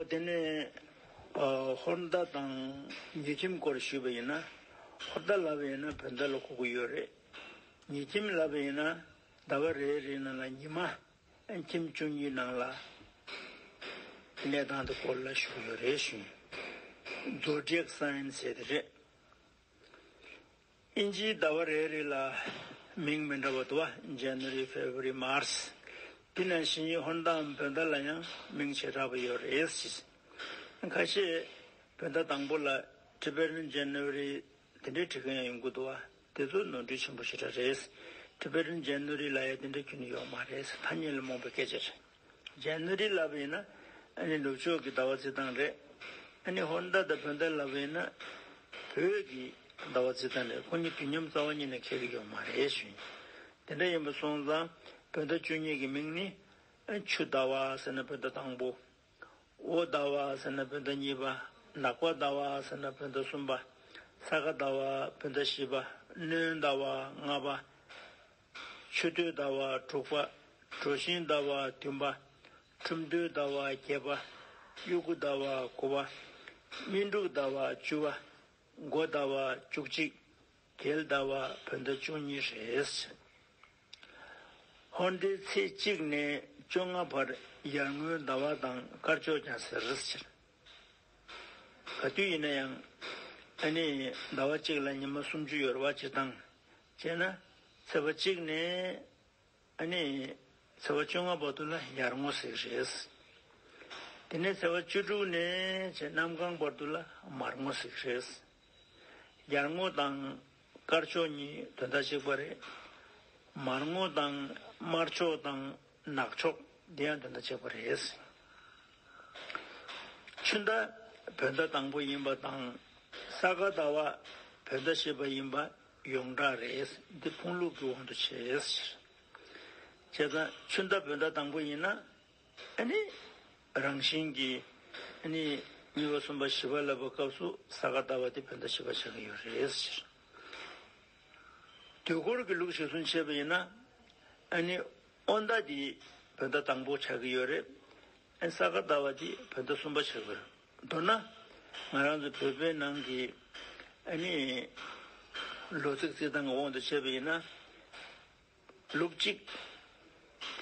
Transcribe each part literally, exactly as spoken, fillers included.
དེ་ནས་ཨ་ཧོར་ཟླ་དང་ཉེས་ཁྱིམ་སྐོར་ཞུས་པ་ཡིན་ན། ཧོར་ཟླ་ལབ་པ་ཡིན་ན་བོད་ཟླ་ལ་གོ་གི་ཡོད་རེད། ཉེས་ཁྱིམ་ལབ་པ་ཡིན་ན་ཟླ་བ་རེ་རེའི་ནང་ལ་ཉི་མ་ཁྱིམ་བཅུ་གཉིས་ནང་ལ་གནས་སྟངས་དེ་སྐོར་ལ་ཞུ་གི་ཡོད་རེད་ཞུ། Zodiac sign ཟེར་དེ་རེད། དབྱིན་ཇིའི་ཟླ་བ་རེ་རེ་ལ་མིང་མི་འདྲ་བ་འདུག་བ། January, February, March། དེ་ནང་བཞིན་ཧོར་ཟླའམ་བོད་ཟླ་ལ་ཡང་མིང་བྱེ་བྲག་པ་ཡོད་རེད། ཁ་ཤས་བོད་ཟླ་དང་པོ་ལ་Tibetan January དེ་འདྲའི་བྲིས་མཁན་ཡང་ཡོང་གི་འདུག་བ། དེ་ཚོ་ནོར་འཁྲུལ་ཆེན་པོ་ཞེ་དྲག་རེད། Tibetan January ལབ་ཡ་དེ་འདྲ་ཁྱོན་ནས་ཡོད་མ་རེད། ཐ་སྙད་ལ་རྨོངས་པའི་སྐད་ཆ་རེད། January ལབ་པ་ཡིན་ན་ཨ་ནི་ནུབ་ཕྱོགས་ཀྱི་ཟླ་བ་རྩི་སྟངས་རེད། ཨ་ནི་ཧོར་ཟླ་དང་བོད་ཟླ་ལབ་པ་ཡིན་ན་བོད་ཀྱི་ཟླ་བ་རྩི་སྟངས་རེད། ཁོ་གཉིས་དུས་མཉམ་རྩ་བ་ཉིད་ནས་འཁེལ་གྱི་ཡོད་མ་རེད་ཞུ། དེ་འདྲ་ཡིན་པ་སོང་ཙང་བོད་ཟླ་བཅུ་གཉིས་ཀྱི་མིང་ནི་ཨ་ཆུ་ཟླ་བ་ཟེར་ན་བོད་ཟླ་དང་པོ། འོ་ཟླ་བ་ཟེར་ན་བོད་ཟླ་གཉིས་པ། ནག་པ་ཟླ་བ་ཟེར་ན་བོད་ཟླ་གསུམ་པ། ས་ག་ཟླ་བ་བོད་ཟླ་བཞི་པ། སྣྲོན་ཟླ་བ་ལྔ་པ། ཆུ་སྟོད་ཟླ་བ་དྲུག་པ། གྲོ་བཞིན་ཟླ་བ་བདུན་པ། ཁྲུམས་སྟོད་ཟླ་བ་བརྒྱད་པ། དབྱུ་གུ་ཟླ་བ་དགུ་པ། སྨིན་དྲུག་ཟླ་བ་བཅུ་པ། མགོ་ཟླ་བ་བཅུ་གཅིག་རྒྱལ་ཟླ་བ་བོད་ཟླ་བཅུ་གཉིས་རེད། ཧོར་ཟླའི་ཚེས་གཅིག་ནས་བཅོ་ལྔ་བར་ཡར་ངོའི་ཟླ་བ་དང་དཀར་ཕྱོགས་ཀྱང་ཟེར། ག་དུས་ཡིན་ན་ཡང་ཨ་ནི་ཟླ་བ་གཅིག་ལ་ཉི་མ་སུམ་ཅུ་ཡོད་རེད་བ། སྤྱིར་བཏང་བྱས་ན་ཚེས་པ་གཅིག་ནས་ཨ་ནི་ཚེས་པ་བཅོ་ལྔ་བར་དུ་ལ་ཡར་ངོ་ཟེར་གྱི་རེད། དེ་ནས་ཚེས་པ་བཅུ་དྲུག་ནས་བྱས་གནམ་གང་བར་དུ་ལ་མར་ངོ་ཟེར་གྱི་རེད། ཡར་ངོ་དང་དཀར་ཕྱོགས་གཉིས་དོན་དག་གཅིག་པ་རེད། མར་ངོ་དང་དམར་ཕྱོགས་དང་ནག་ཕྱོགས་དེ་ཡང་དོན་དག་གཅིག་པ་རེད། ཆུ་ཟླ་བོད་ཟླ་དང་པོ་ཡིན་པ་དང་ས་ག་ཟླ་བ་བོད་ཟླ་བཞི་པ་ཡིན་པ་ཡོངས་གྲགས་རེད། འདི་ཕུང་ལུགས་ཀྱི་དབང་དུ་བྱས། བྱས་ཙང་ཆུ་ཟླ་བོད་ཟླ་དང་པོ་ཡིན་ན་ཨ་ནི་རང་བཞིན་གྱིས་ཨ་ནི་གཉིས་པ་གསུམ་པ་བཞི་པ་ལབ་པའི་སྐབས་སུ་ས་ག་ཟླ་བ་དེ་བོད་ཟླ་བཞི་པ་ཆགས་ཀྱི་ཡོད་རེད། དུས་འཁོར་གྱི་ལུགས་གཞིར་བཟུང་བྱས་པ་ཡིན་ན་ཨ་ནི་དབང་ཟླ་དེ་བོད་ཟླ་དང་པོ་ཆགས་ཀྱི་ཡོད་རེད། ཨ་ནི་ས་ག་ཟླ་བ་དེ་བོད་ཟླ་གསུམ་པ་ཆགས་ཀྱི་ཡོད་རེད། མདོར་ན་ང་རང་ཚོ་བོད་པའི་ནང་གི་ཨ་ནི་ལོ་ཚིགས་རྩིས་སྟངས་ཀྱི་དབང་དུ་བྱས་པ་ཡིན་ན། ལུག་གཅིག་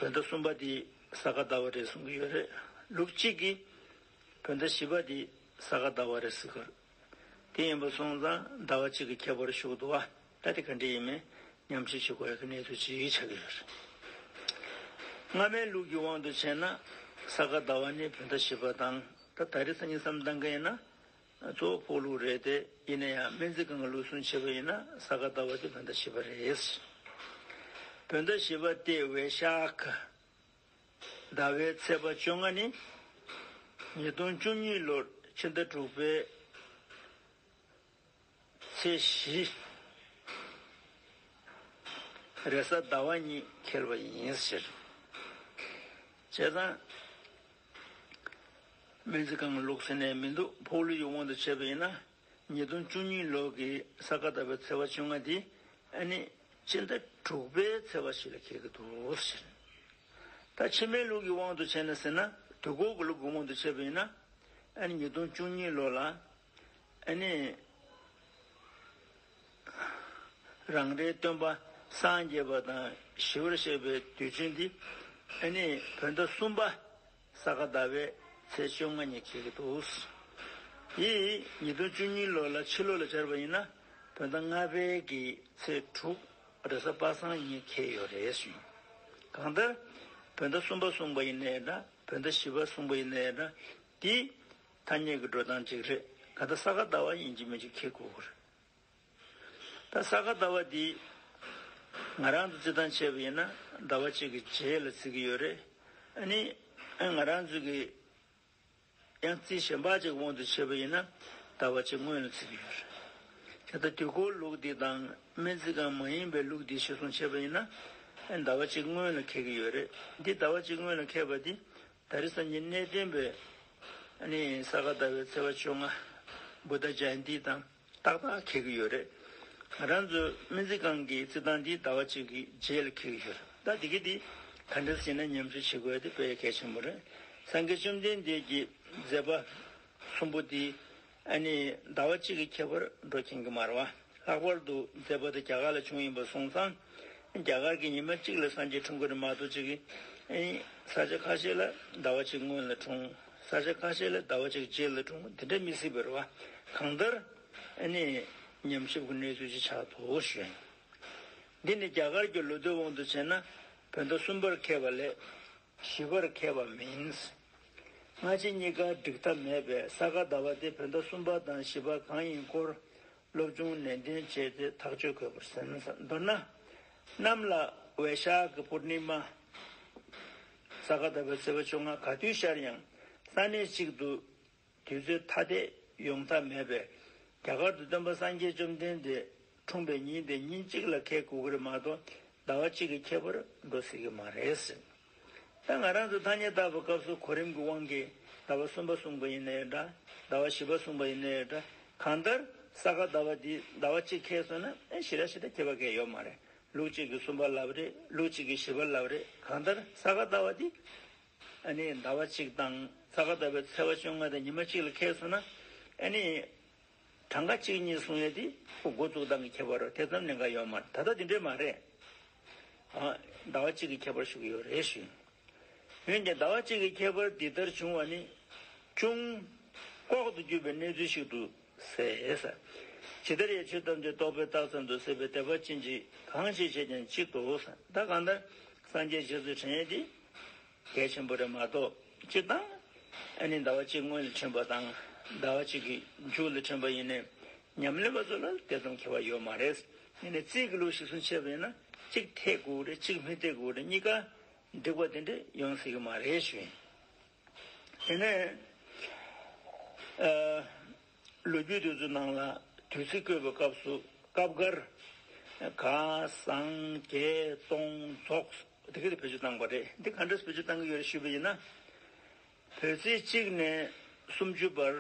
བོད་ཟླ་གསུམ་པ་དེ་ས་ག་ཟླ་བ་རེད་གསུང་གི་ཡོད་རེད། ལུག་གཅིག་གིས་བོད་ཟླ་བཞི་པ་དེ་ས་ག་ཟླ་བ་རེད་ཟེར་གི་རེད། དེ་ཡིན་པ་སོང་ཙང་ཟླ་བ་གཅིག་གི་ཁྱད་པར་ཞུ་གི་འདུག་བ། ད་དེ་ག་འདྲ་ཡིན་མིན་མཉམ་བཤད་བྱེད་དགོས་ཡག་གི་གནས་ཚུལ་ཅིག་ཆགས་ཀྱི་ཡོད་རེད། སྔ་མའི་ལུགས་ཀྱི་དབང་དུ་བྱས་ན་ས་ག་ཟླ་བ་ནི་བོད་ཟླ་བཞི་པ་དང་། ད་ད་རེས་སང་ཉིན་བསམ་བློ་བཏང་མཁན་ཡིན་ན། གཙོ་བོ་ཕོག་ལུགས་རེད་དེ། ཡིན་ན་ཡང་སྨན་རྩིས་ཁང་གི་ལུགས་སྲོལ་བྱས་པ་ཡིན་ན་ས་ག་ཟླ་བ་དེ་བོད་ཟླ་བཞི་པ་རེད། བོད་ཟླ་བཞི་པ་སྟེ་ཝེ་ཤཱ་ཁ། ཟླ་བའི་ཚེས་པ་བཅོ་ལྔ་ནི་ཉིས་སྟོང་བཅུ་གཉིས་ལོར་ཕྱི་ཟླ་དྲུག་པའི་ཚེས་བཞི། རེས་གཟའ་ཟླ་བ་གཉིས་འཁེལ་བ་ཡིན་ཟེར། བྱས་ཙང་སྨན་རྩིས་ཁང་གི་ལུགས་ཟེར་ནས་མི་འདུག་ཕོག་ལུགས་ཀྱི་དབང་དུ་བྱས་པ་ཡིན་ན། ཉིས་སྟོང་བཅུ་གཉིས་ལོ་གི་ས་ག་ཟླ་བའི་ཚེས་པ་བཅོ་ལྔ་འདི་ཨ་ནི་སྤྱི་ཟླ་དྲུག་པའི་ཚེས་པ་ཞིག་ལ་འཁེལ་གྱི་འདུག་ཟེར། ད་ཕྱི་མའི་ལུགས་ཀྱི་དབང་དུ་བྱས་ན་ཟེར་ན། དུས་འཁོར་གྱི་ལུགས་ཀྱི་དབང་དུ་བྱས་པ་ཡིན་ན། ཨ་ནི་ཉིས་སྟོང་བཅུ་གཉིས་ལོ་ལ་ཨ་ནི་རང་རེའི་སྟོན་པ་སངས་རྒྱས་པ་དང་ཞི་བར་གཤེགས་པའི་དུས་ཆེན་འདི་ཨ་ནི་བོད་ཟླ་གསུམ་པ་ས་ག་ཟླ་བའི་ཚེས་བཅོ་ལྔ་ཉིན་འཁེལ་གྱི་འདུག་ཡིས་ཉིས་སྟོང་བཅུ་གཉིས་ལོ་ལ་ཕྱི་ལོ་ལ་སྦྱར་བ་ཡིན་ན་བོད་ཟླ་ལྔ་པའི་གི་ཚེས་དྲུག་རེས་གཟའ་པ་སངས་ཉིན་འཁེལ་ཡོད་རེད་ཞུ། གང་ལྟར་བོད་ཟླ་གསུམ་པ་གསུངས་པ་ཡིན་ནའི་འདྲ། བོད་ཟླ་བཞི་པ་གསུངས་པ་ཡིན་ནའི་འདྲ། འདི་ཐ་སྙད་ཀྱི་འགྲོ་སྟངས་གཅིག་རེད། གང་ལྟར་ས་ག་ཟླ་བ་ཡིན་གཅིག་མིན་གཅིག་འཁེལ་དགོས་ཀྱི་རེད། ད་ས་ག་ཟླ་བ་འདི་ང་རང་ཚོ་རྩི་སྟངས་བྱས་པ་ཡིན་ན་ཟླ་བ་གཅིག་གི་རྗེས་ལ་བརྩི་གི་ཡོད་རེད། ཨ་ནི་ཨ་ང་རང་ཚོ་གི་ཡང་རྩིས་གཞན་པ་ཅིག་དབང་དུ་བྱས་པ་ཡིན་ན་ཟླ་བ་གཅིག་སྔོན་ལ་བརྩི་གི་ཡོད་རེད། དེ་ལྟར་དུས་འཁོར་ལུགས་འདི་དང་སྨན་རྩིས་ཁང་མ་ཡིན་པའི་ལུགས་འདི་གཞིར་བཟུང་བྱས་པ་ཡིན་ན་ཨ་ཟླ་བ་གཅིག་སྔོན་ལ་འཁེལ་གི་ཡོད་རེད། འདི་ཟླ་བ་གཅིག་སྔོན་ལ་འཁེལ་བ་འདི་ད་རེས་སང་ཉིན་གནས་བརྟན་པའི་ཨ་ནི་ས་ག་ཟླ་བའི་ཚེས་པ་བཅོ་ལྔ་བུདྡྷ་ཇ་ཡན་ཏི་དང་། ཏག་ཏག་འཁེལ་གྱི་ཡོད་རེད། ང་རང་ཚོའི་སྨན་རྩིས་ཁང་གི་རྩིས་སྟངས་འདི་ཟླ་བ་གཅིག་གི་རྗེས་ལ་འཁེལ་གྱི་ཡོད་རེད། ད་འདི་གི་འདི་ག་འདྲ་ཟེར་ན་ཉམས་ཞིབ་བྱེད་དགོས་ཡ་དེ་དཔེ་གལ་ཆེན་པོ་རེད། སངས་རྒྱས་བཅོམ་ལྡན་འདས་ཀྱིས་ མཛད་པ་གསུམ་པོ་འདི་ཨ་ནི་ཟླ་བ་གཅིག་གི་ཁྱད་པར་འགྲོ་མཁན་གྱི་མ་རེད་བ། ལྷག་པར་དུ་མཛད་པ་དེ་རྒྱ་གར་ལ་བྱུང་ཡིན་པ་སོང་ཙང་། རྒྱ་གར་གྱི་ཉི་མ་གཅིག་ལ་སངས་རྒྱས་འཁྲུངས་ཀྱི་རེད་མ་གཏོགས་ཅིག་གིས་ཨ་ནི་ས་ཆ་ཁ་ཤས་ལ་ཟླ་བ་གཅིག་སྔོན་ལ་འཁྲུངས། ས་ཆ་ཁ་ཤས་ལ་ཟླ་བ་གཅིག་རྗེས་ལ་འཁྲུངས། དེ་འདྲ་མི་སྲིད་པ་རེད་བ། གང་ལྟར་ཨ་ནི་ཉམས་ཞིབ་ཀྱི་གནས་ཚུལ་ཅིག་ཆགས་འདུག་ཞུ། འདི་ནི་རྒྱ་གར་གྱི་ལོ་ཟླའི་དབང་དུ་བྱས་ན་བོད་ཟླ་གསུམ་པར་འཁེལ་བ་ལས། བཞི་པར་འཁེལ་བ་མིན། སྔ་ཕྱི་གཉིས་ཀ་འགྲིག་ཐབས་མེད་པས་ས་ག་ཟླ་བ་དེ་བོད་ཟླ་གསུམ་པ་དང་བཞི་པ་གང་ཡིན་སྐོར་སློབ་སྦྱོང་ནན་ཏན་བྱས་ཏེ་ཐག་གཅོད་དགོས་པར་སེམས། མདོར་ན། གནམ་ལ་བེ་ཤ་ཀི་པུར་ནི་མ། ས་ག་ཟླ་བའི་ཚེས་པ་བཅོ་ལྔ་ག་དུས་ཤར་ཡང་ས་གནས་གཅིག་ཏུ་དུས་ཚོད་ཐ་དད་ཡོང་ཐབས་མེད་པས། རྒྱ་གར་དུ་སྟོན་པ་སངས་རྒྱས་བཅོམ་ལྡན་འདས་འཁྲུངས་པའི་ཉིན་དེ་ཉིན་གཅིག་ལ་འཁེལ་དགོས་ཀྱི་རེད་མ་གཏོགས་ཟླ་བ་གཅིག་གི་ཁྱད་པར་འགྲོ་སྲིད་ཀྱི་མ་རེད་ཟེར། ད་ང་རང་ཚོ་ཐ་སྙད་བཏགས་པའི་སྐབས་སུ་གོ་རིམ་གྱི་དབང་གིས་ཟླ་བ་གསུམ་པ་གསུངས་པ་ཡིན་ན་ཡང་འདྲ། ཟླ་བ་བཞི་པ་གསུངས་པ་ཡིན་ན་ཡང་འདྲ། གང་ལྟར་ས་ག་ཟླ་བ་འདི་ཟླ་བ་གཅིག་འཁེལ་སོང་ན་ཨེ་ཞེ་དྲག་ཞེ་དྲག་ཁྱད་པར་གང་ཡང་ཡོད་མ་རེད། ལུགས་གཅིག་གིས་གསུམ་པ་ལབ་རེད། ལུགས་གཅིག་གིས་བཞི་པ་ལབ་རེད། གང་ལྟར་ས་ག་ཟླ་བ་འདི་ཨ་ནི་ཟླ་བ་གཅིག་དང་ས་ག་ཟླ་བའི་ཚེས་པ་བཅོ་ལྔ་དང་ཉི་མ་གཅིག་ལ་འཁེལ་སོང་ན་ཨ་ནི་གྲངས་ཀ་གཅིག་གཉིས་གསུང་ཡས་དེ་ཁོ་འགོ་བཙུགས་སྟངས་ཀྱི་ཁྱད་པར་རོ། དེ་ཙམ་ལས་འགའ་ཡོད་མ་རེད། ད་ལྟ་དེ་འདྲས་མ་རེད། ཨ། ཟླ་བ་གཅིག་གི་ཁྱད་པར་ཞུ་གི་ཡོད་རེད་ཞུ། འོན་ཀྱང་ཟླ་བ་གཅིག་གི་ཁྱད་པར་འདི་ལྟར་བྱུང་བ་ནི་ཅུང་ལྐོག་ཏུ་གྱུར་པའི་གནས་ཚུལ་ཞིག་ཏུ་ཟད། ཇི་ལྟར་ཡང་ཆོས་ཐམས་ཅད་རྟོག་པས་བཏགས་ཙམ་དུ་ཟད་པའི་དད་པ་ཅན་གྱིས་གང་ཞིག་བྱས་ཀྱང་གཅིག་ཏུ། ད་གང་ལྟར་སངས་རྒྱས་རྗེས་སུ་དྲན་ཡས་འདི་གལ་ཆེན་པོ་རེད་མ་གཏོགས། སྤྱིར་བཏང་ཨ་ནི་ཟླ་བ་གཅིག་སྔོན་ལ་ཕྱིན་པ་དང་ཟླ་བ་གཅིག་གི་མཇུག་ལ་ཕྱིན་པ་ཡིན་ནའི་ཉམས་ལེན་པ་ཚོ་ལ་དེ་ཙམ་ཁྱད་པར་ཡོད་མ་རེད། ཡིན་ནའི་རྩིས་ཀྱི་ལུགས་གཞིར་བཟུང་བྱས་པ་ཡིན་ན་གཅིག་འཐད་དགོས་རེད། གཅིག་མི་འཐད་དགོས་རེད། གཉིས་ཀ་འགྲིག་པ་དེ་འདྲ་ཡོང་སྲིད་ཀྱི་མ་རེད་ཞུ་ཡིན། དེ་ནས་ཨ། ལོ་རྒྱུས་དེ་ཚོའི་ནང་ལ་དུས་ཚིགས་བཀོད་པའི་སྐབས་སུ་སྐབས་འགར་ག་སངས་རྒྱས་སྟོང་རྫོགས་དེ་ག་དེ་བེད་སྤྱོད་བཏང་པ་རེད། འདི་ག་འདྲས་བེད་སྤྱོད་བཏང་གི་ཡོད་རེད་ཞུས་པ་ཡིན་ན། བོད་ཚེས་གཅིག་ནས་སུམ་ཅུ་བར་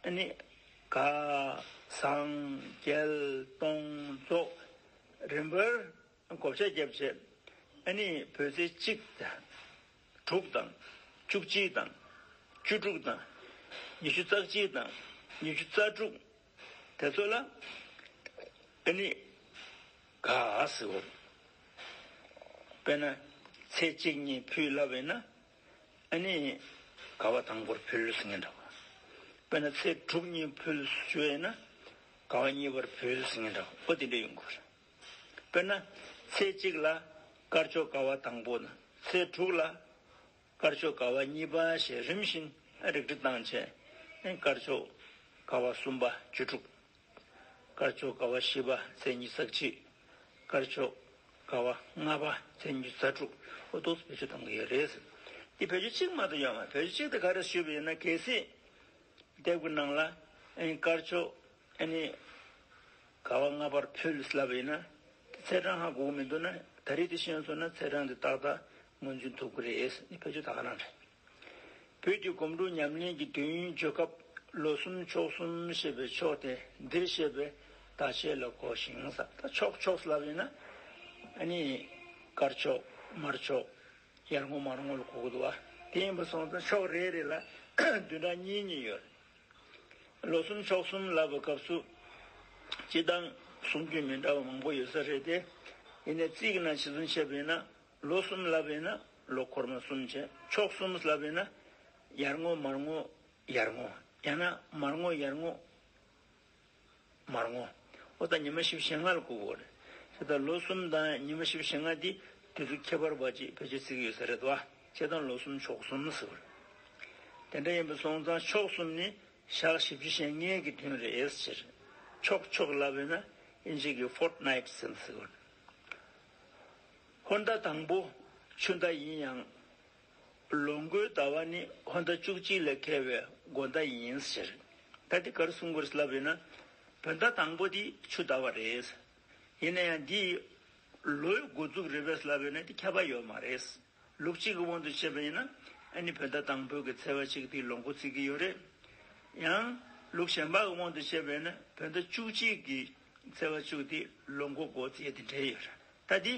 ཨ་ནི་ག་སངས་རྒྱས་སྟོང་རྫོགས་རིམ་པར་བགོ་བཤའ་བརྒྱབ་བྱས། ཨ་ནི་བོད་ཚེས་གཅིག་དང་དྲུག་དང་བཅུ་གཅིག་དང་བཅུ་དྲུག་དང་ཉི་ཤུ་རྩ་གཅིག་དང་ཉི་ཤུ་རྩ་དྲུག་དེ་ཚོ་ལ་ཨ་ནི་ག་ཟེར་བ། དཔེར་ན་ཚེས་གཅིག་གཉིས་ཕུལ་ལབ་ཡིན་ན། ཨ་ནི་ག་བ་དང་པོར་ཕུལ་ཟེར་མཁན་འདྲ་བ། དཔེར་ན་ཚེས་དྲུག་གཉིས་ཕུལ་ཞུ་ཡིན་ན་ག་བ་གཉིས་པར་ཕུལ་ཟེར་མཁན་འདྲ་བ། འོ་དེ་འདྲ་ཡོང་གི་རེད། དཔེར་ན་ཚེས་གཅིག་ལ་དཀར་ཕྱོགས་ག་བ་དང་པོ་དང་ཚེས་དྲུག་ལ་དཀར་ཕྱོགས་ག་བ་གཉིས་པ་ཞེས་རིམ་བཞིན་རིགས་འགྲེ་བཏང་བྱས། དཀར་ཕྱོགས་ག་བ་གསུམ་པ་བཅུ་དྲུག་དཀར་ཕྱོགས་ག་བ་བཞི་པ་ཚེས་ཉི་ཤུ་རྩ་གཅིག་དཀར་ཕྱོགས་ག་བ་ལྔ་པ་ཚེས་ཉི་ཤུ་རྩ་དྲུག་འོ་ཏོག་ཙམ་བེད་སྤྱོད་གཏོང་གི་ཡོད་རེད། འདི་བེད་སྤྱོད་གཅིག་མ་གཏོགས་ཡོད་མ་རེད། བེད་སྤྱོད་གཅིག་དེ་ག་རེ་ཞུས་པ་ཡིན་ན། གལ་སྲིད་དེབ་ཀྱི་ནང་ལ་ཨ་ནི་དཀར་ཕྱོགས་ཨ་ནི་ག་བ་ལྔ་པར་ཕུལ་ལབ་པ་ཡིན་ན། ཚེས་གྲངས་ཧ་གོ་གི་མི་འདུག་ན། ད་རེས་དེ་ཤེས་སོང་ན་ཚེས་གྲངས་དེ་ཏག་ཏག་ངོས་འཛིན་ཐུབ་ཀྱི་རེད། འདི་བེད་སྤྱོད་ད་ག་རང་རེད། བོད་ཀྱི་སྒོམ་སྒྲུབ་ཉམས་ལེན་གྱི་དུས་ཡུན་བརྗོད་སྐབས་ལོ་གསུམ་ཕྱོགས་གསུམ་ཞེས་པའི་ཕྱོགས་དེ་འདིར་བཤད་པའི་བརྡ་ཆད་ལ་གོ་ཞིང་ས། ད་ཕྱོགས་ཕྱོགས་ལབ་ཡིན་ན་ཨ་ནི་དཀར་ཕྱོགས་དམར་ཕྱོགས་ཡར་ངོ་མར་ངོ་ལ་གོ་གི་འདུག་བ། དེ་ཡིན་པ་སོང་ཙང་ཕྱོགས་རེ་རེ་ལ་བདུན་ཕྲག་གཉིས་གཉིས་ཡོད། ལོ་གསུམ་ཕྱོགས་གསུམ་ལབ་པའི་སྐབས་སུ་སྤྱིར་བཏང་གསུང་རྒྱུན་མི་འདྲ་བ་མང་པོ་ཡོད་ས་རེད་དེ། ཡིན་ནའི་རྩིས་ཀྱི་ནང་གཞི་བཟུང་བྱས་པ་ཡིན་ན། ལོ་གསུམ་ལབ་པ་ཡིན་ན་ལོ་འཁོར་མ་གསུམ་བྱས། ཕྱོགས་གསུམ་ལབ་པ་ཡིན་ན་ཡར་ངོ་མར་ངོ་ཡར་ངོ། ཡང་ན་མར་ངོ་ཡར་ངོ་མར་ངོ། འོ་ད་ཉི་མ་བཞི་བཅུ་ཞེ་ལྔ་ལ་གོ་དགོས་རེད། དེ་ལྟར་ལོ་གསུམ་དང་ཉི་མ་བཞི་བཅུ་ཞེ་ལྔ་འདི་དུས་ཚོད་ཁྱད་པར་བ་ཅིག་བེད་སྤྱོད་བྱེད་ཀྱི་ཡོད་ས་རེད་དོ། བྱས་ཙང་ལོ་གསུམ་ཕྱོགས་གསུམ་ཟེར་བ་རེད། དེ་འདྲ་ཡིན་པ་སོང་ཙང་ཕྱོགས་གསུམ་ནི་ཞག་བཞི་བཅུ་ཞེ་ལྔའི་གི་དོན་རེད་ཟེར། ཕྱོགས་ཕྱོགས་ལབ་པ་ཡིན་ན་ཨིན་ཇི་གི་ཕོར་ཊ་ནའིཊ་ཟེར་ཟེར་བ་རེད། ཧོར་ཟླ་དང་པོ་ཆུ་ཟླ་ཡིན་ཡང་། ལོ་འགོའི་ཟླ་བ་ནི་ཧོར་ཟླ་བཅུ་གཅིག་ལས་འཁེལ་བའི་དགོང་ཟླ་ཡིན་ཟེར། ད་འདི་ག་རེ་གསུང་དགོས་རེད་ལབ་ཡོད་ན། བོད་ཟླ་དང་པོ་འདི་ཆུ་ཟླ་བ་རེད། ཡིན་ན་ཡང་འདི་ལོའི་འགོ་འཛུགས་རེད་པས་ལབ་ཡོད་ན་འདི་ཁྱད་པར་ཡོད་མ་རེད། ལུགས་གཅིག་གི་དབང་དུ་བྱས་པ་ཡིན་ན་ཨ་ནི་བོད་ཟླ་དང་པོའི་གི་ཚེས་པ་གཅིག་འདི་ལོ་འགོ་བརྩི་གི་ཡོད་རེད། ཡང་ལུགས་གཞན་པ་གི་དབང་དུ་བྱས་པ་ཡིན་ན་བོད་ཟླ་བཅུ་གཅིག་གི་ཚེས་པ་གཅིག་འདི་ལོ་འགོ་འགོ་བརྩི་ཡ་འདི་འདྲ་ཡོད་རེད། ད་འདི་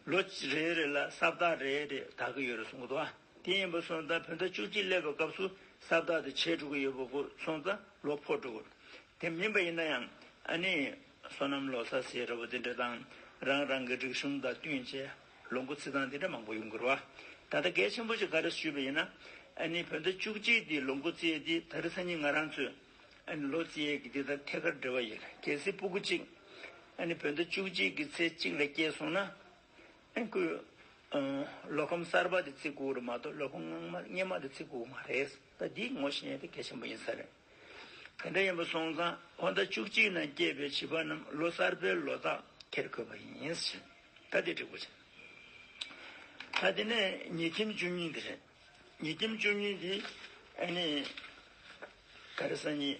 ལོ་རེ་རེ་ལ་ས་བདག་རེ་རེ་དག་གི་ཡོད་རེད་གསུང་གི་འདུག་ཨ། དེ་ཡིན་པ་སོང་ཙང་བོད་ཟླ་བཅུ་གཅིག་སླེབས་པའི་སྐབས་སུ་ ས་བདག་དེ་ཆད་འགྲོ་གི་ཡོད་པ་གོ་སོང་ཙང་ལོ་འཕོ་འགྲོ་གི། དེ་མིན་པ་ཡིན་ན་ཡང་ཨ་ནི་སོ་ནམ་ལོ་གསར་ཟེར་ར་བ་དེ་འདྲ་དང་རང་རང་གི་རིག་གཞུང་དང་བསྟུན་བྱས་ལོ་འགོ་བརྩི་སྟངས་དེ་འདྲ་མང་པོ་ཡོང་གི་རེད་བ། ད་ལྟ་གལ་ཆེན་པོ་ཞིག་ག་རེ་ཞུས་པ་ཡིན་ན་ཨ་ནི་བོད་ཟླ་བཅུ་གཅིག་དེ་ལོ་འགོ་བརྩི་ཡས་དེ་ད་རེས་སང་ཉིན་ང་རང་ཚོས་ཨ་ནི་ལོ་བརྩི་ཡས་ཀྱི་དེ་དང་ཐད་ཀར་འབྲེལ་བ་ཡོད་རེད། གལ་སྲིད་སྤུ་གུ་གཅིག་ཨ་ནི་བོད་ཟླ་བཅུ་གཅིག་གི་ཚེས་གཅིག་ལ་སྐྱེས་སོང་ན། ཨེ་ཁོས་ཨ་ལོ་ཁམས་གསར་པ་དེ་བརྩི་དགོས་རེད་མ་གཏོགས་ལོ་ཁམས་སྔོན་མ་སྔོན་མ་དེ་བརྩི་དགོས་མ་རེད། ད་འདི་ངོ་ཤེས་ཡ་དེ་གལ་ཆེན་པོ་ཡིན་ས་རེད། དེ་འདྲ་ཡིན་པ་སོང་ཙང་ཧོར་ཟླ་བཅུ་གཅིག་ན་སྐྱེས་པའི་བྱིས་པ་རྣམས་ལོ་གསར་པའི་ལོ་རྟགས་འཁྱེར་དགོས་པ་ཡིན་ཟེར། ད་དེ་འགྲིག་པོ་བྱས། ད་དེ་ནས་ཉེས་ཁྱིམ་བཅུ་གཉིས་དེ་རེད། ཉེས་ཁྱིམ་བཅུ་གཉིས་དེ་ཨ་ནི་ག་རེ་ཟེར་ནི་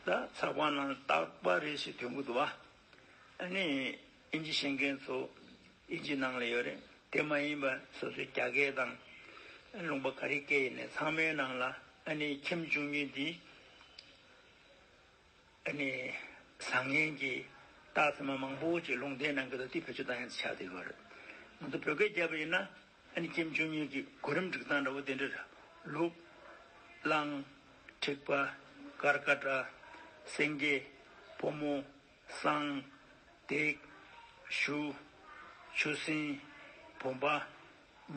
ད་ཚགས་པར་ནང་རྟག་པ་རེ་ཞིག་ཐོན་གི་འདུག་བ། ཨ་ནི་ཨིན་ཇི་ཤེས་མཁན་ཚོ་ཨིན་ཇི་ནང་ལ་ཡོད་རེད། དེ་མ་ཡིན་པ་སོ་སོའི་རྒྱ་སྐད་དང་ལུང་པ་ག་རེ་སྐད་ཡིན་ནའི་ཚང་མའི་ནང་ལ་ཨ་ནི་ཁྱིམ་བཅུ་གཉིས་འདི་ཨ་ནི་བཟང་ངན་གྱི་རྟགས་མཚན་མ་མང་པོ་ཅིག་ལུང་བསྟན་གནང་གི་འདུག་དེ་བེད་སྤྱོད་བཏང་ཡ་ཆགས་བསྡད་ཡོད་རེད། ང་ཚོ་བོད་སྐད་རྒྱབ་པ་ཡིན་ན་ཨ་ནི་ཁྱིམ་བཅུ་གཉིས་ཀྱི་གོ་རིམ་སྒྲིག་སྟངས་འདྲ་བོ་དེ་འདྲ་རེད། ལུག་གླང་། འཁྲིག་པ། ཀར་ཀ་ཊ། སེང་གེ། བུ་མོ། བསང་། སྡིག་གཞུ། ཆུ་སྲིན། བུམ་པ།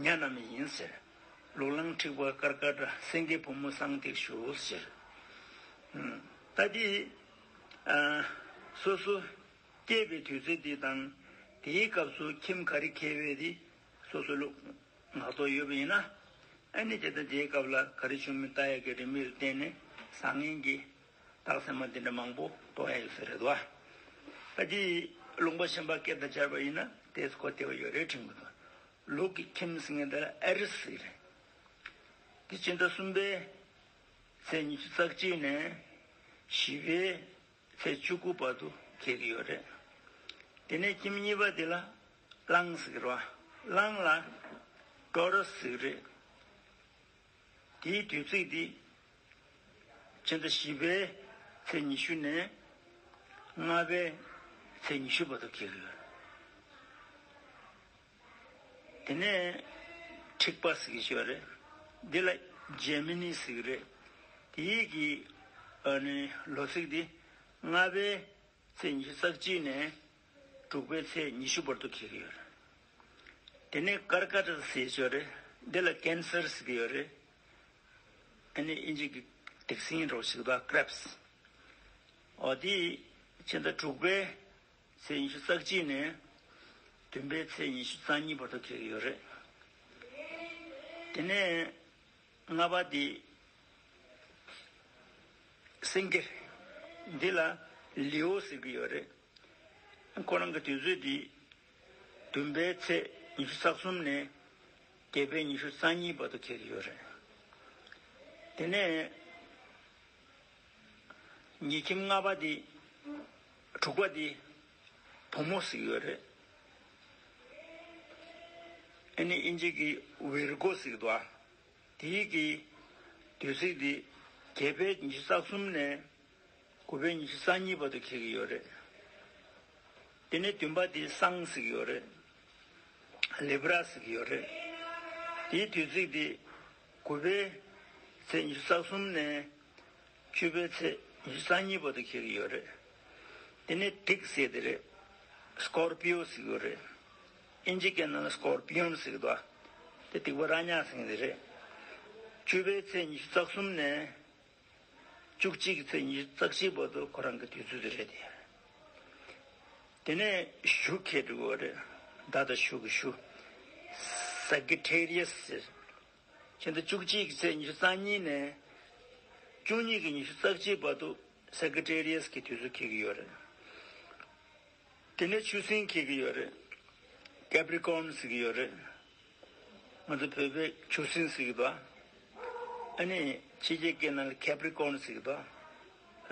ཉ་རྣམས་ཡིན་ཟེར། ལུག་གླང་འཁྲིག་པ་ཀར་ཀ་ཊ་སེང་གེ་བུ་མོ་བསང་སྡིག་གཞུ་ཟེར། ད་འདི་སོ་སོ་སྐྱེས་པའི་དུས་ཚོད་འདི་དང་དེའི་སྐབས་སུ་ཁྱིམ་ག་རེ་འཁེལ་བས་དེ་སོ་སོ་ལུགས་ངག་ཐོག་ཡོད་པ་ཡིན་ན། ཨ་ནི་དེ་ལྟར་དེའི་སྐབས་ལ་ག་རེ་བྱུང་མིན་ལྟ་ཡག་གི་རིན་མེད་ལ་བརྟེན་ནས་བཟང་ངན་གྱི་རྟགས་མཚན་མ་འདི་འདྲ་མང་པོ་རྟོགས་ཡག་ཡོད་ས་རེད་དོ། ཨ་ཅེ། ལུང་པ་གཞན་པ་སྐད་དང་སྦྱར་བ་ཡིན་ན་དེས་གོ་བདེ་བ་ཡོད་རེད་དྲན་གྱི་འདུག་ལུག་གི་ཁྱིམ་ཟེར་མཁན་དེ་ལ་ཨེ་རི་ཟེར་གྱི་རེད། དེ་ཕྱི་ཟླ་གསུམ་པའི་ཚེས་ཉི་ཤུ་རྩ་གཅིག་ནས་བཞི་པའི་ཚེས་བཅུ་དགུ་བར་དུ་འཁེལ་གྱི་ཡོད་རེད། དེ་ནས་ཁྱིམ་གཉིས་པ་དེ་ལ་གླང་ཟེར་གྱི་རེད་བ། གླང་ལ་ཊོ་ར་སི་ཟེར་གྱི་རེད། དེའི་དུས་ཚིགས་དེ་ཕྱི་ཟླ་བཞི་པའི་ཚེས་ཉི་ཤུ་ནས་ལྔ་པའི་ཚེས་ཉི་ཤུ་བར་དུ་འཁེལ་གྱི་ཡོད་རེད། དེ་ནས་འཁྲིག་པ་ཟེར་གྱི་ཡོད་རེད། འདི་ལ་ཇེ་མི་ནི་ཟེར་གྱི་རེད། དེའི་གི་ཨ་ནི་ལོ་ཚིགས་འདི་ལྔ་པའི་ཚེས་ཉི་ཤུ་རྩ་གཅིག་ནས་དྲུག་པའི་ཚེས་ཉི་ཤུ་བར་དུ་འཁེལ་གྱི་ཡོད་རེད། དེ་ནས་ཀར་ཀ་ཊ་ཟེར་གྱི་ཡོད་རེད། འདི་ལ་ཀན་སར་ཟེར་གྱི་ཡོད་རེད། ཨ་ནི་ཨིན་ཇི་གི་སྡིག་སྲིན་འདྲ་བོ་ཞིག་འདུག་ཀྲེབ་སི། འོ་དེ་ཕྱི་ཟླ་དྲུག་པའི་ཚེས་ཉི་ཤུ་རྩ་གཅིག་ནས་བདུན་པའི་ཚེས་ཉི་ཤུ་རྩ་གཉིས་བར་དུ་འཁེལ་གྱི་ཡོད་རེད། དེ་ནས་ལྔ་པ་དེ་སེང་གེ། འདི་ལ་ལིའོ་ཟེར་གྱི་ཡོད་རེད། ཁོ་རང་གི་དུས་ཚོད་དེ་བདུན་པའི་ཚེས་ཉི་ཤུ་རྩ་གསུམ་ནས་བརྒྱད་པའི་ཉི་ཤུ་རྩ་གཉིས་བར་དུ་འཁེལ་གྱི་ཡོད་རེད། དེ་ནས་ཉེས་ཁྱིམ་ལྔ་པ་དེ། དྲུག་པ་དེ་བུ་མོ་ཟེར་གྱི་ཡོད་རེད། ཨ་ནི་ཨིན་ཇི་གི་ཝིར་གོ་ཟེར་གྱི་འདུག་ཨ། དེའི་གི་དུས་ཚིགས་དེ་བརྒྱད་པའི་ཉི་ཤུ་རྩ་གསུམ་ནས་དགུ་པའི་ཉི་ཤུ་རྩ་གཉིས་བར་དུ་འཁེལ་གྱི་ཡོད་རེད། དེ་ནས་བདུན་པ་དེ་བསང་ཟེར་གྱི་ཡོད་རེད། ལིབ་ར་ཟེར་གྱི་ཡོད་རེད། དེའི་དུས་ཚིགས་དེ་དགུ་པའི་ཚེས་ཉི་ཤུ་རྩ་གསུམ་ནས་བཅུ་པའི་ཚེས་ཉི་ཤུ་རྩ་གཉིས་བར་དུ་འཁེལ་གྱི་ཡོད་རེད། དེ་ནས་སྡིག་ཟེར་དེ་རེད། སྐོར་པིའོ་ཟེར་གྱི་ཡོད་རེད། ཨིན་ཇི་སྐད་ནང་ལ་སྐོར་པིའོན་ཟེར་གྱི་འདུག་དེ་སྡིག་པ་ར་ཉག་ཟེར་གྱི་དེ་རེད། བཅུ་པའི་ཚེས་ཉི་ཤུ་རྩ་གསུམ་ནས་བཅུ་གཅིག་གི་ཚེས་ཉི་ཤུ་རྩ་གཅིག་བར་དུ་ཁོ་རང་གི་དུས་ཚོད་དེ་རེད་དེ། དེ་ནས་གཞུ་འཁེལ་འགྲོ་གི་རེད། མདའ་དང་གཞུ་གི་གཞུ། སེ་ཀི་ཊེ་རི་ཡས་ཟེར། ཕྱི་ཟླ་བཅུ་གཅིག་གི་ཚེས་ཉི་ཤུ་རྩ་གཉིས་ནས་བཅུ་གཉིས་ཀྱི་ཉི་ཤུ་རྩ་གཅིག་བར་དུ་སེ་ཀི་ཊེ་རི་ཡས་ཀྱི་དུས་ཚོད་འཁེལ་གྱི་ཡོད་རེད། དེ་ནས་ཆུ་སྲིན་འཁེལ་གྱི་ཡོད་རེད། ཀེབ་རི་ཀོན་ཟེར་གྱི་ཡོད་རེད། ང་ཚོ་བོད་པས་ཆུ་སྲིན་ཟེར་གྱི་འདུག་ཨ་ནི་ཕྱི་རྒྱལ་སྐད་ནང་ལ་ཀེབ་རི་ཀོན་ཟེར་གྱི་འདུག་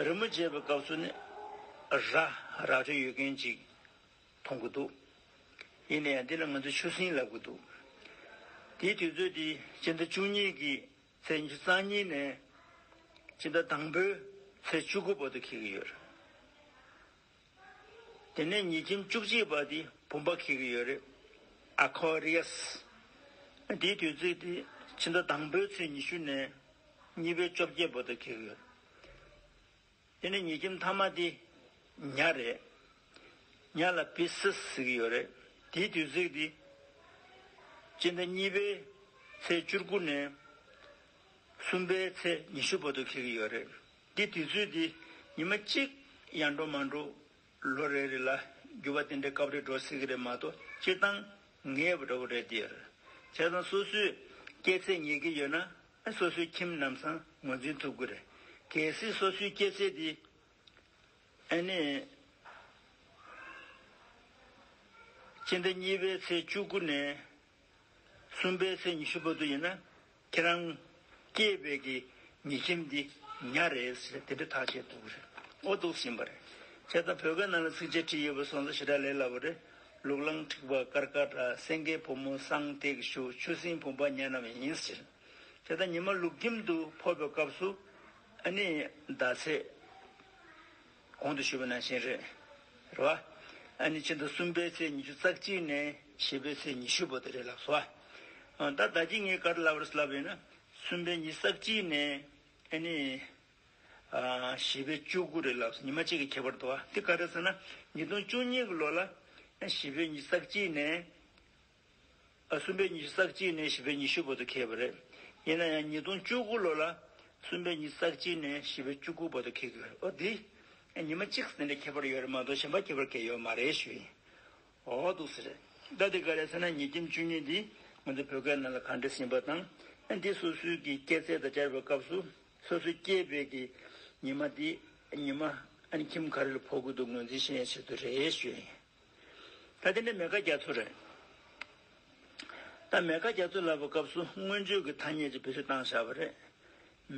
རི་མོ་བྱས་པའི་སྐབས་སུ་ནི་ར་ར་སྤྲོད་ཡོད་མཁན་ཅིག་མཐོང་གི་འདུག་ཡིན་ན་ཡང་འདི་ལ་ང་ཚོས་ཆུ་སྲིན་ལབ་ཀྱི་འདུག་དེའི་དུས་ཚོད་དེ་ཕྱི་ཟླ་བཅུ་གཉིས་ཀྱི་ཚེས་ཉི་ཤུ་རྩ་གཉིས་ནས་ཕྱི་ཟླ་དང་པོའི་ཚེས་བཅུ་དགུ་བར་དུ་འཁེལ་གྱི་ཡོད་རེད། དེ་ནས་ཉེས་ཁྱིམ་བཅུ་གཅིག་པ་དེ་བུམ་པ་འཁེལ་གྱི་ཡོད་རེད། ཨ་ཁོ་རི་ཡས། དེའི་དུས་ཚོད་དེ་ཕྱི་ཟླ་དང་པོའི་ཚེས་ཉི་ཤུ་ནས་ གཉིས་པའི་བཅོ་བརྒྱད་བར་དུ་འཁེལ་གྱི་ཡོད། དེ་ནས་ཉེས་ཁྱིམ་ཐ་མ་དེ་ཉ་རེད། ཉ་ལ་པི་སི་ཟེར་གྱི་ཡོད་རེད། དེའི་དུས་ཚིགས་དེ་སྤྱི་ཟླ་གཉིས་པའི་ཚེས་བཅུ་དགུ་ནས་གསུམ་པའི་ཚེས་ཉི་ཤུ་བར་དུ་འཁེལ་གྱི་ཡོད་རེད། དེ་དུས་ཚོད་དེ་ཉི་མ་གཅིག་ཡར་འགྲོ་མར་འགྲོ། ལོ་རེ་རེ་ལ་འགྱུར་བ་དེ་འདྲའི་སྐབས་རེ་འགྲོ་སྲིད་ཀྱི་རེད་མ་གཏོགས་སྤྱིར་བཏང་ངེས་པ་འདྲ་བོ་རེད་དེ། བྱས་ཙང་སོ་སོའི་སྐྱེས་ཚེས་ངེས་ཀྱི་ཡོད་ན་སོ་སོའི་ཁྱིམ་ནམ་སང་ངོས་འཛིན་ཐུབ་ཀྱི་རེད། གལ་སྲིད་སོ་སོའི་སྐྱེས་ཚེས་དེ་ཨ་ནི་སྤྱི་ཟླ་གཉིས་པའི་ཚེས་བཅུ་དགུ་ནས་གསུམ་པའི་ཚེས་ཉི་ཤུ་བར་དུ་ཡིན་ན། ཁྱེད་རང་སྐྱེས་པའི་གི་ཉེས་ཁྱིམ་འདི་ཉ་རེད་ཟེར་དེ་འདྲ་ཐག་བཅད་འདུག་རེད། ཨོ་འདུག་ཟིན་པ་རེད། བྱས་ཙང་བོད་སྐད་ནང་ལ་ཚིགས་བཅད་བྲིས་ཡོད་པ་སོང་ཙང་ཞེ་དྲག་ལས་སླ་པོ་རེད། ལུག་གླང་འཁྲིག་པ་ཀར་ཀ་ཊ། སེང་གེ་བུ་མོ་སྲང་ཏེག་ཞུ། ཆུ་སྲིན་བུམ་པ་ཉ་རྣམས་ཡིན་ཟེར། དེ་ལྟར་ཉི་མ་ལུག་ཁྱིམ་དུ་ཕོག་པའི་སྐབས་སུ་ཨ་ནི་ཟླ་ཚེས་གོང་དུ་ཞུས་པ་ནང་བཞིན་རེད། རེད་བ། ཨ་ནི་ཕྱི་ཟླ་གསུམ་པའི་ཚེས་ཉི་ཤུ་རྩ་གཅིག་ནས་བཞི་པའི་ཚེས་ཉི་ཤུ་བར་དུ་རེད་ལབ་སོང་བ། ད་ལྟ་ཅི་ངས་ག་རེ་ལབ་རེད་ལབ་ཡིན་ན། གསུམ་པའི་ཉི་ཤུ་རྩ་གཅིག་ནས་ཨ་ནི་བཞི་པའི་བཅུ་དགུ་རེད་ལབ་སོང་། ཉི་མ་གཅིག་གི་ཁྱད་པར་འདུག་བ། དེ་ག་རེ་ཟེར་ན་ཉིས་སྟོང་བཅུ་གཉིས་ཀྱི་ལོ་ལ་བཞི་པའི་ཉི་ཤུ་རྩ་གཅིག་ནས། ཨ། གསུམ་པའི་ཉི་ཤུ་རྩ་གཅིག་ནས་བཞི་པའི་ཉི་ཤུ་བར་དུ་འཁེལ་བ་རེད། ཡིན་ན་ཡང་ཉིས་སྟོང་བཅུ་དགུ་ལོ་ལ་གསུམ་པའི་ཉི་ཤུ་རྩ་གཅིག་ནས་བཞི་པའི་བཅུ་དགུ་བར་དུ་འཁེལ་གྱི་ཡོད་རེད། ཨོ་འདི་ཉི་མ་གཅིག་ཙམ་འདྲ་ཁྱད་པར་ཡོད་རེད་མ་གཏོགས་གཞན་པ་ཁྱད་པར་གང་ཡོད་མ་རེད་ཞུ་ཡིན། ཨོ་འདུག་ཟེར་རེད། ད་འདི་ག་རེ་ཟེར་ན་ཉེས་ཁྱིམ་བཅུ་གཉིས་འདི་ང་ཚོ་བོད་སྐད་ནང་ལ་ག་འདྲ་ཟིན་པ་དང་། ཨ་འདི་སོ་སོའི་གི་སྐྱེས་ཚེས་དང་སྦྱར་བའི་སྐབས་སུ་སོ་སོའི་སྐྱེས་པའི་གི་ཉི་མ་འདི་ཉི་མ་ཨ་ནི་ཁྱིམ་ག་རེ་ལ་ཕོག་གི་འདུག་ངོས་འཛིན་ཤེས་ཡ་ཆེད་དུ་རེད་ཞུ་ཡིན། ད་དེ་ནས་མེ་ཀ་རྒྱ་མཚོ་རེད། ད་མེ་ཀ་རྒྱ་མཚོ་ལབ་པའི་སྐབས་སུ་མངོན་བརྗོད་ཀྱི་ཐ་སྙད་ཅིག་བེད་སྤྱོད་བཏང་བཞག་པ་རེད།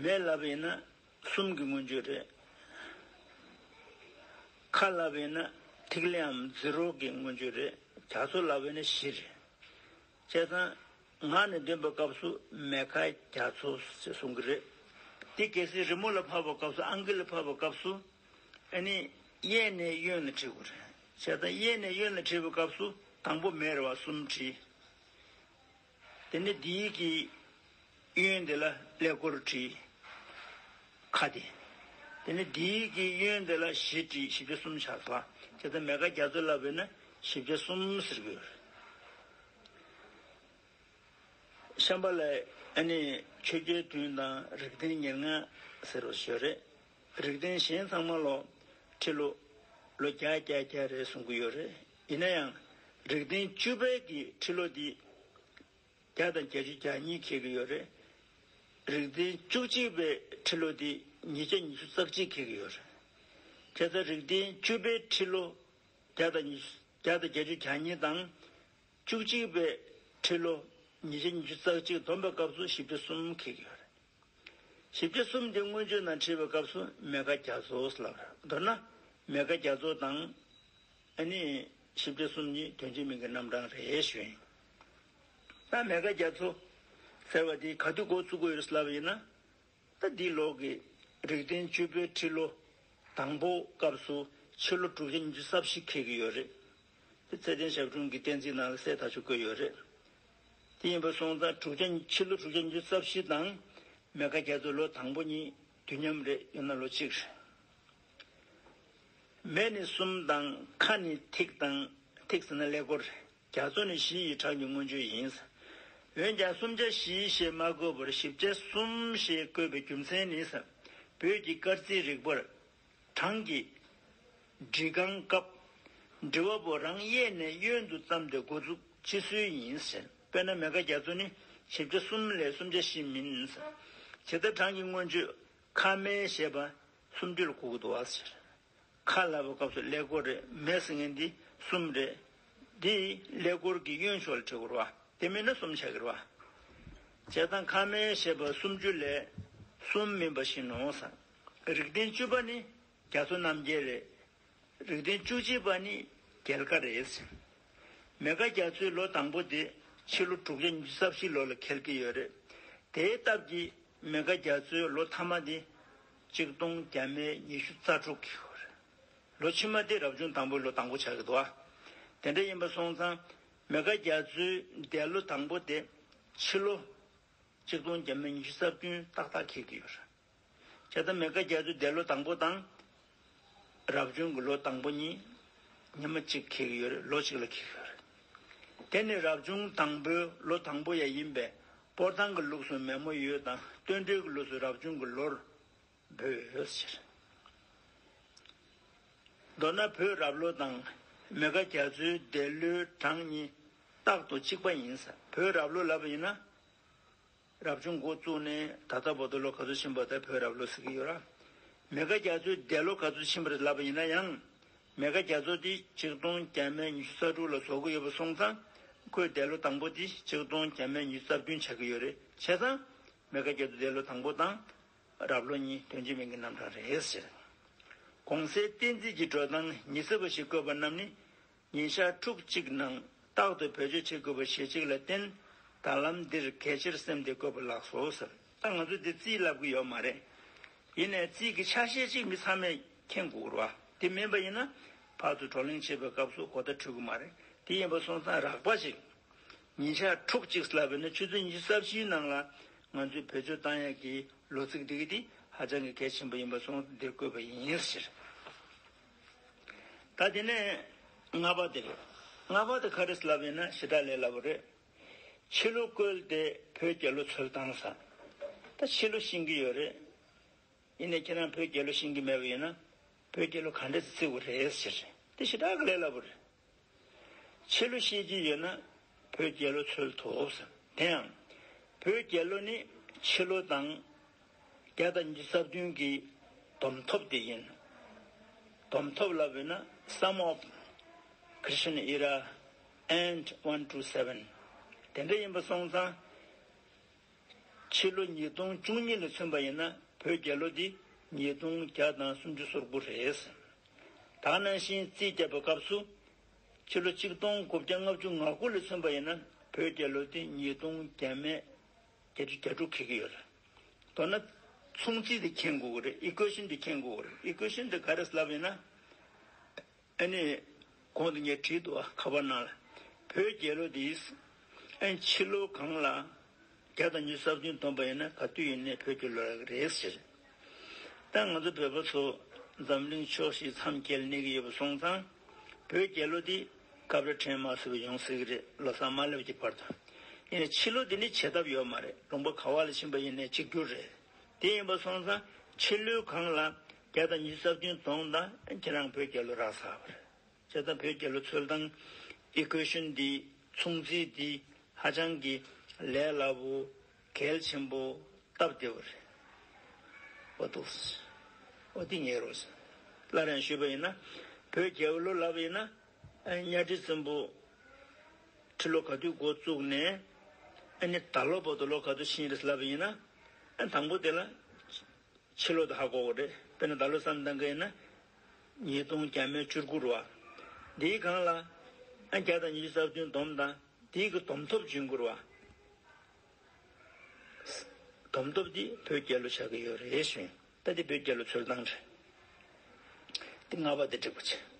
མེ་ལབ་པ་ཡིན་ན་གསུམ་གྱི་མངོན་བརྗོད་རེད། ཁ་ལབ་པ་ཡིན་ན་ཐིག་ལེའམ་ཛི་རོ་གི་མངོན་བརྗོད་རེད། རྒྱ་མཚོ་ལབ་པ་ཡིན་ན་བཞི་རེད། བྱས་ཙང་ངག་ནས་འདོན་པའི་སྐབས་སུ་མེ་ཁ་རྒྱ་མཚོ་ཞེས་གསུང་གི་རེད། དེ་གལ་སྲིད་རི་མོ་ལ་ཕབ་པའི་སྐབས་སུ་ཨང་ཀི་ལ་ཕབ་པའི་སྐབས་སུ་ཨ་ནི་གཡས་ནས་གཡོན་ལ་བྲིས་དགོས་རེད། བྱས་ཙང་གཡས་ནས་གཡོན་ལ་བྲིས་པའི་སྐབས་སུ་དང་པོ་མེ་རེད་བ། གསུམ་བྲིས། དེ་ནས་འདིའི་གི་གཡོན་དེ་ལ་ཀླད་ཀོར་བྲིས། ཁ་དེ། དེ་ནས་འདིའི་གི་གཡོན་དེ་ལ་བཞི་བྲིས། བཞི་བརྒྱ་གསུམ་ཆགས་སོང་། བྱས་ཙང་མེ་ཁ་རྒྱ་མཚོ་ལབ་པས་ན་བཞི་བརྒྱ་གསུམ་ཟེར་དགོས། ཤམྦྷ་ལའི་ཨ་ནི་ཆོས་རྒྱལ་བདུན་དང་རིགས་ལྡན་ཉེར་ལྔ་ཟེར་བ་ཞིག་ཡོད་རེད། རིགས་ལྡན་གཞན་ཚང་མ་ལོ་ཁྲི་ལོ་ལོ་བརྒྱ་བརྒྱ་བརྒྱ་རེད་གསུང་གི་ཡོད་རེད། ཡིན་ན་ཡང་རིགས་ལྡན་བཅུ་པའི་གི་ཁྲི་ལོ་འདི་བརྒྱ་དང་བརྒྱད་ཅུ་གྱ་གཉིས་འཁེལ་གྱི་ཡོད་རེད། རིགས་ལྡན་བཅུ་གཅིག་པའི་ཁྲི་ལོ་འདི་ཉིས་བརྒྱ་ཉི་ཤུ་རྩ་གཅིག་འཁེལ་གྱི་ཡོད་རེད། དེ་ལྟར་རིགས་ལྡན་བཅུ་པའི་ཁྲི་ལོ་བརྒྱ་དང་ཉི་ཤུ་བརྒྱ་དང་བརྒྱད་ཅུ་གྱ་གཉིས་དང་། བཅུ་གཅིག་པའི་ཁྲི་ལོ་ཉིས་བརྒྱ་ཉི་ཤུ་རྩ་གཅིག་བསྡོམས་པའི་སྐབས་སུ་བཞི་བརྒྱ་གསུམ་འཁེལ་གྱི་ཡོད་རེད། བཞི་བརྒྱ་གསུམ་དེ་མངོན་བརྗོད་ནང་བྲིས་པའི་སྐབས་སུ་མེ་ཁ་རྒྱ་མཚོ་ལབ་རེད། མདོར་ན་མེ་ཁ་རྒྱ་མཚོ་དང་ཨ་ནི་བཞི་བརྒྱ་གསུམ་གཉིས་དོན་གཅིག་མིང་གི་རྣམ་གྲངས་རེད་ཞུ་ཡིན། ད་མེ་ཁ་རྒྱ་མཚོ་ཟེར་བ་དེ་ག་དུས་འགོ་བཙུགས་དགོས་ཡོད་ལབ་ཡིན་ན། ད་འདི་ལོ་གི་རིགས་ལྡན་བཅུ་པའི་ཁྲི་ལོ་དང་པོ་སྐབས་སུ་ཕྱི་ལོ་དྲུག་བརྒྱ་ཉི་ཤུ་རྩ་བཞི་འཁེལ་གྱི་ཡོད་རེད། དེ་ཚེ་བརྟན་ཞབས་དྲུང་གི་བསྟན་རྩིས་ནང་ལ་གསལ་ཐག་ཆོད་བཀོད་ཡོད་རེད། དེ་ཡིན་པ་སོང་ཙང་དྲུག་བརྒྱ་ཕྱི་ལོ་དྲུག་བརྒྱ་ཉི་ཤུ་རྩ་བཞི་དང་མེ་ཁ་རྒྱ་མཚོའི་ལོ་དང་པོ་གཉིས་དུས་མཉམ་རེད། ཡང་ན་ལོ་གཅིག་རེད། མེ་ནི་གསུམ་དང་ཁ་ནི་ཐིག་དང་། ཐིག་ཟེར་ན་ཀླད་ཀོར། རྒྱ་མཚོ་ནི་བཞི་ཡི་གྲངས་ཀྱི་མངོན་བརྗོད་ཡིན། འོན་ཀྱང་སུམ་བརྒྱ་བཞི་ཞེས་མ་བཀོད་པར་བཞི་བརྒྱ་གསུམ་ཞེས་བཀོད་པའི་རྒྱུ་མཚན་ནི། བོད་ཀྱི་སྐར་རྩིས་རིག་པར་གྲངས་ཀྱི་འབྲི་སྒང་སྐབས་འབྲི་བ་པོ་རང་གཡས་ནས་གཡོན་དུ་བརྩམས་ཏེ་འགོ་འཛུགས་ཕྱི་སྲོལ་ཡིན་ཟེར། དཔེར་ན་མེ་ཁ་རྒྱ་མཚོ་ནི་བཞི་བརྒྱ་གསུམ་ལས་སུམ་བརྒྱ་བཞི་མིན་ཟེར། ཇི་ལྟར་གྲངས་ཀྱི་མངོན་བརྗོད་ཁ་མེ་ཞེས་པ་སུམ་ཅུ་ལ་གོ་གི་འདུག་བ་ཟེར། ཁ་ལབ་པའི་སྐབས་སུ་ཀླད་ཀོར་རེད། མེ་ཟེར་མཁན་འདི་གསུམ་རེད། འདི་ཀླད་ཀོར་གྱི་གཡོན་ཕྱོགས་ལ་བྲིས་དགོས་རེད་བ། དེ་མིན་ན་གསུམ་ཆགས་ཀྱི་རེད་བ། བྱས་ཙང་ཁ་མེ་ཞེས་པ་སུམ་ཅུ་ལས་གསུམ་མིན་པ་བཞིན་ནོ་ཟེར། རིགས་ལྡན་བཅུ་པ་ནི་རྒྱ་མཚོ་རྣམ་རྒྱལ་རེད། རིགས་ལྡན་བཅུ་གཅིག་པ་ནི་རྒྱལ་དཀར་རེད། མེ་ཁ་རྒྱ་མཚོའི་ལོ་དང་པོ་དེ་ཕྱི་ལོ་དྲུག་བརྒྱ་ཉི་ཤུ་རྩ་བཞི་ལོ་ལ་འཁེལ་གྱི་ཡོད་རེད། དེའི་སྟབས་ཀྱིས་མེ་ཁ་རྒྱ་མཚོའི་ལོ་ཐ་མ་དེ་གཅིག་སྟོང་བརྒྱ་མེད་ཉི་ཤུ་རྩ་དྲུག་གི་ཡོད་རེད། ལོ་ཕྱི་མ་དེ་རབ་བྱུང་དང་པོའི་ལོ་དང་པོ་ཆགས་ཀྱི་འདུག་ཨ། དེ་འདྲ་ཡིན་པ་སོང་ཙང་མེ་ཁ་རྒྱ་མཚོའི་འདས་ལོ་དང་པོ་དེ་ཕྱི་ལོ་ ཆིག་སྟོང་བརྒྱ་མེད་ཉི་ཤུ་རྩ་བདུན་ཏག་ཏག་འཁེལ་གྱི་ཡོད་རེད། བྱས་ཙང་མེ་ཀ་རྒྱ་མཚོའི་འདས་ལོ་དང་པོ་དང་། རབ་བྱུང་གི་ལོ་དང་པོ་གཉིས་ཉི་མ་གཅིག་འཁེལ་གྱི་ཡོད་རེད། ལོ་གཅིག་ལ་འཁེལ་གྱི་ཡོད་རེད། དེ་ནི་རབ་བྱུང་དང་པོའི་ལོ་དང་པོ་ཡང་ཡིན་པས། སྤོར་ཐང་གི་ལུགས་སུ་མེ་མོ་ཡོས་དང་། སྟོན་འབྲེལ་གྱི་ལུགས་སུ་རབ་བྱུང་གི་ལོར་འབོད་ཟེར། མདོར་ན་བོད་རབ་ལོ་དང་མེ་ཀ་རྒྱ་མཚོའི་འདས་ལོའི་གྲངས་གཉིས་རྟག་ཏུ་གཅིག་པ་ཡིན་ས། བོད་རབ་ལོ་ལབ་པ་ཡིན་ན། རབ་བྱུང་འགོ་བཙུགས་ནས་ད་ལྟ་བར་དུ་ལོ་ག་ཚོད་ཕྱིན་པ་དེ་བོད་རབ་ལོ་ཟེར་གྱི་ཡོད་ར། མེ་ཀ་རྒྱ་མཚོའི་འདས་ལོ་ག་ཚོད་ཕྱིན་པ་རེད་ལབ་པ་ཡིན་ན་ཡང་། མེ་ཀ་རྒྱ་མཚོ་དེ་ཆིག་སྟོང་བརྒྱ་མེད་ཉི་ཤུ་རྩ་དྲུག་ལ་བཟོ་གི་ཡོད་པ་སོང་ཙང་། ཁོའི་འདས་ལོ་དང་པོ་དེ་ཆིག་སྟོང་བརྒྱ་མེད་ཉི་ཤུ་རྩ་བདུན་ཆགས་ཀྱི་ཡོད་རེད། བྱས་ཙང་། མེ་ཀ་རྒྱ་མཚོའི་འདས་ལོ་དང་པོ་དང་། རབ་ལོ་གཉིས་དོན་གཅིག་མིང་གི་རྣམ་གྲངས་རེད་ཟེར། གོང་གསལ་གཏན་ཚིགས་ཀྱི་འགྲོ་སྟངས་ཉི་ཚེ་བ་ཞིག་བཀོད་པ་རྣམས་ནི། ཉིན་ཞག་ཕྲུགས་གཅིག་ནང་རྟག་ཏུ་བེད་སྤྱོད་བྱེད་དགོས་པ་ཞེ་གཅིག་ལ་བརྟེན། ད་ལམ་འདིར་གལ་ཆེར་སེམས་ཏེ་བཀོད་པ་ལགས་སོ་ཟེར། ད་ང་ཚོས་འདི་རྩིས་ལབ་ཀྱི་ཡོད་མ་རེད། ཡིན་ནའི་རྩིས་ཀྱི་ཆ་ཤས་གཅིག་མི་ཚང་མས་མཁྱེན་དགོས་རེད་བ། དེ་མིན་པ་ཡིན་ན་ཕར་ཚུར་བགྲོ་གླེང་བྱེད་པའི་སྐབས་སུ་གོ་བརྡ་འཕྲོད་ཀྱི་མ་རེད། དེ་ཡིན་པ་སོང་ཙང་རགས་པ་ཞིག་ཉིན་ཞག་ཕྲུགས་གཅིག་ལབ་པ་ཡིན་ན་ཆུ་ཚོད་ཉི་ཤུ་རྩ་བཞིའི་ནང་ལ་ང་ཚོས་བེད་སྤྱོད་བཏང་ཡག་གི་ལོ་ཚིགས་འདི་གི་དེ་ཧ་ཅང་གི་གལ་ཆེན་པོ་ཡིན་པ་སོང་འདིར་བཀོད་པ་ཡིན་ཟེར། ད་དེ་ནས་ལྔ་པ་དེ་རེད། ལྔ་པ་དེ་ག་རེ་ལབ་ཡིན་ན་ཞེ་དྲག་ལས་སླ་པོ་རེད། ཕྱི་ལོ་བཀོལ་ཏེ་བོད་རྒྱལ་ལོ་འཚོལ་སྟངས་ཟེར། ད་ཕྱི་ལོ་ཤེས་ཀྱི་ཡོད་རེད། ཡིན་ནའི་ཁྱེད་རང་བོད་རྒྱལ་ལོ་ཤེས་ཀྱི་མེད་པ་ཡིན་ན་བོད་རྒྱལ་ལོ་ག་འདྲས་སེ་བརྩི་དགོས་རེད་ཟེར། དེ་ཞེ་དྲག་གི་ལས་སླ་པོ་རེད། ཕྱི་ལོ་ཤེས་ཀྱི་ཡོད་ན་བོད་རྒྱལ་ལོ་འཚོལ་ཐུབ་ཟེར། དེ་ཡང་བོད་རྒྱལ་ལོ་ནི་ཕྱི་ལོ་དང་བརྒྱ་དང་ཉི་ཤུ་རྩ་བདུན་གྱི་བསྡོམས་ཐོབ་དེ་ཡིན། བསྡོམས་ཐོབ་ལབ་པ་ཡིན་ན་sum of Christian era and one to seven དེ་འདྲ་ཡིན་པ་སོང་ཙང་། ཕྱི་ལོ་ཉིས་སྟོང་བཅུ་གཉིས་ལ་མཚོན་པ་ཡིན་ན་བོད་རྒྱལ་ལོ་འདི་ཉིས་སྟོང་བརྒྱ་དང་སུམ་ཅུ་སོ་དགུ་རེད། ད་ནང་བཞིན་རྩིས་བརྒྱབ་པའི་སྐབས་སུ་ཕྱི་ལོ་ཆིག་སྟོང་དགུ་བརྒྱ་ལྔ་བཅུ་ང་དགུ་ལ་མཚོན་པ་ཡིན་ན་བོད་རྒྱལ་ལོ་འདི་ཉིས་སྟོང་བརྒྱ་མེད་བརྒྱད་ཅུ་གྱ་དྲུག་འཁེལ་གྱི་ཡོད་རེད། མདོར་ན་མཚུངས་རྩིས་འདི་མཁྱེན་དགོས་ཀྱི་རེད། equation འདི་མཁྱེན་དགོས་ཀྱི་རེད། equation འདི་ག་རེ་ལབ་ཡིན་ན། ཨ་ནི། གོང་དུ་ངས་བྲིས་འདུག་ཨ། ཁ་པར་ནང་ལ། བོད་རྒྱལ་ལོ་འདིས། ཨ་ནི་ཕྱི་ལོ་གང་ལ། བརྒྱ་དང་ཉི་ཤུ་རྩ་བདུན་བསྡོམས་པ་ཡིན་ན་ག་དུས་ཡིན་ནའི་བོད་རྒྱལ་ལོ་རག་གི་རེད་ཟེར། ད་ང་ཚོ་བོད་པ་ཚོ་འཛམ་གླིང་ཕྱོགས་བཞི་མཚམས་བརྒྱད་ལ་གནས་ཀྱི་ཡོད་པ་སོང་ཙང་། བོད་རྒྱལ་ལོ་འདི་སྐབས་རེ་དྲན་མ་སོས་པ་ཡོང་སྲིད་ཀྱི་རེད། ལོ་གསར་མ་སླེབས་ཀྱི་བར་དུ། ཡིན་ནའི་ཕྱི་ལོ་འདི་ནི་བྱེད་ཐབས་ཡོད་མ་རེད། ལུང་པ་ག་བ་ལ་ཕྱིན་པ་ཡིན་ནའི་གཅིག་གྱུར་རེད། དེ་ཡིན་པ་སོང་ཙང་ཕྱི་ལོའི་གང་ལ་བརྒྱ་དང་ཉི་ཤུ་རྩ་བདུན་བསྡོམས་དང་ཁྱེད་རང་བོད་རྒྱལ་ལོ་རག་ཚར་བ་རེད། བྱས་ཙང་བོད་རྒྱལ་ལོ་འཚོལ་སྟངས་equation འདི་མཚུངས་རྩིས་འདི་ཧ་ཅང་གི་ལས་སླ་པོ་གལ་ཆེན་པོ་སྟབས་བདེ་བ་རེད། འོ་འདུག་འོ་འདི་ཉེ་རོ། སླར་ཡང་ཞུས་པ་ཡིན་ན་བོད་རྒྱལ་ལོ་ལབ་པ་ཡིན་ན་གཉའ་ཁྲི་བཙན་པོ་ཁྲི་ལོ་ག་དུས་འགོ་བཙུགས་ནས་ཨ་ནི་ད་ལོ་བར་དུ་ལོ་ག་ཚོད་ཕྱིན་རེད་ལབ་པ་ཡིན་ན། ཨ་དང་པོ་དེ་ལ་ཕྱི་ལོ་དེ་ཧ་གོ་དགོས་རེད། དཔེར་ན་ད་ལོ་བསམ་བཏང་གི་ཡིན་ན་ཉིས་སྟོང་བརྒྱ་མེད་བཅུ་དགུ་རེད་བ། འདིའི་སྒང་ལ་ཨ་བརྒྱ་དང་ཉི་ཤུ་རྩ་བདུན་བསྡོམས་དང་འདིའི་གི་བསྡོམས་ཐོབ་འབྱུང་གི་རེད་བ། བསྡོམས་ཐོབ་འདི་བོད་རྒྱལ་ལོ་ཆགས་ཀྱི་ཡོད་རེད་ཞུ། ད་འདི་བོད་རྒྱལ་ལོ་འཚོལ་སྟངས་རེད། འདི་ལྔ་པ་དེ་འགྲིག་པ་བྱས།